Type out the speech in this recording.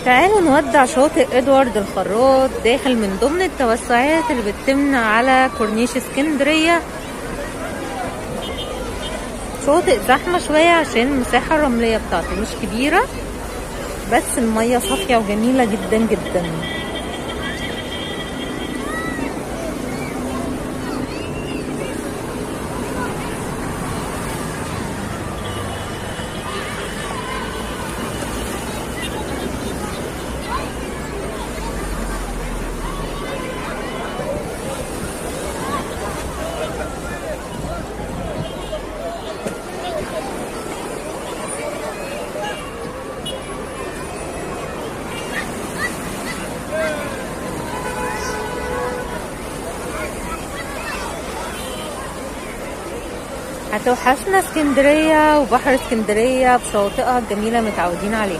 تعالوا نودع شاطئ ادوارد الخراط، داخل من ضمن التوسعات اللي بتتم على كورنيش اسكندرية. شاطئ زحمة شوية عشان المساحة الرملية بتاعته مش كبيرة، بس المية صافية وجميلة جدا جدا. هتوحشنا اسكندرية وبحر اسكندرية بشواطئها الجميلة متعودين عليها.